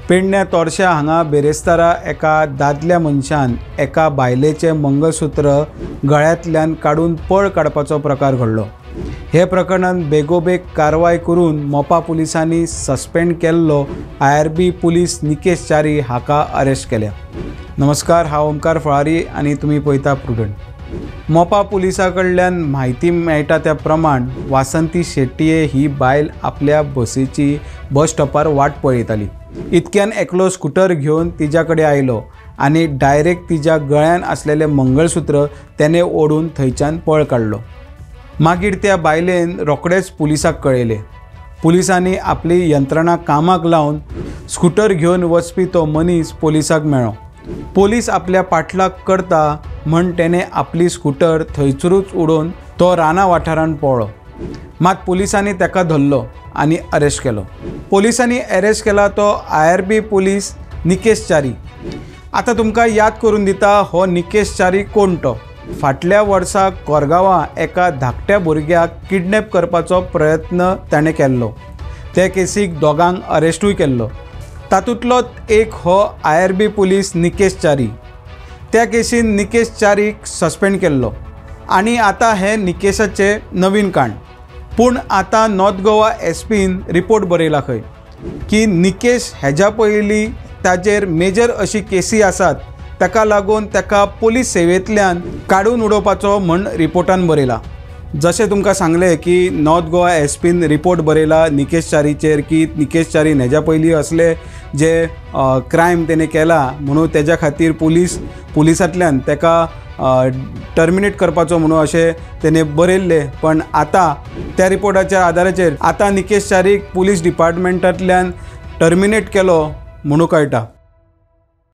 पेडण्या तोरश्या हांगा बेरेस्तारा एका दादल्या मनशान एका बायलेचें मंगळसूत्र गळ्यांतल्यान काडून पळ काडपाचो प्रकार घडलो. हे प्रकरणान बेगोबेग कारवाय करून मोपा पुलिसांनी सस्पेंड केल्लो IRB police Nikesh Chari हाका अरेस्ट केल्या. नमस्कार, हांव ओमकार फळारी आनी तुमी पळयता प्रुडंट. मोपा पुलिसां कडल्यान म्हायती मेळटा त्या प्रमाण वासंती शेट्ये ही बायल आपल्या बसीची बस स्टॉपार वाट पळयताली. इतक्यान एकलो स्कुटर घेवन तिज्या कडेन आयलो आनी डायरेक्ट तिज्या गळ्यान आसलेलें मंगळसूत्र तेणें ओडून थंयच्यान पळ काडलो. मागीर त्या बायलेन रोखडेच पुलिसाक कळयलें. पुलिसांनी आपली यंत्रणा कामाक लावन स्कुटर घेवन वचपी तो मनीस पुलिसाक मेळ्ळो. पोलीस आपल्या पाठलाग करता म्हण तेणें आपली स्कुटर थंयसरूच उडोवन तो राना वाठारांत पळ्ळो. मात पुलिसांनी ताका धरलो आनी अरेस्ट केलो. पोलिसांनी अरेस्ट केला तो IRB police Nikesh Chari. आतां तुमकां याद करून दिता हो निकेश च्यारी कोण तो. फाटल्या वर्सा कोरगांवां एका धाकट्या भुरग्याक किडनॅप करपाचो प्रयत्न ताणें केल्लो. ते केसीक दोगांक अरेस्टूय केल्लो. तातूंतलो एक हो IRB police Nikesh Chari. त्या केसीन निकेश च्यारीक सस्पेंड केल्लो आनी आतां हें निकेशाचें नवीन कांड. पूण आतां नॉर्थ गोवा एसपीन रिपोर्ट बरयला खंय की निकेश हेज्या पयलीं ताजेर मेजर अशी केसी आसात, ताका लागून ताका पोलीस सेवेंतल्यान काडून उडोवपाचो म्हण रिपोर्टान बरयला. जशें तुमकां सांगलें की नॉर्थ गोवा एसपीन रिपोर्ट बरयला निकेश च्यारीचेर की निकेश च्यारीन हेज्या पयलीं असले जे क्रायम तेणें केला म्हणून तेज्या खातीर पुलिसांतल्यान ताका टर्मिनेट करपाचो म्हणून अशें तेणें बरयल्लें. पण आतां त्या रिपोर्टाच्या आदाराचेर आतां निकेश च्यारीक पुलीस डिपार्टमेंटांतल्यान टर्मिनेट केलो म्हणून कळटा.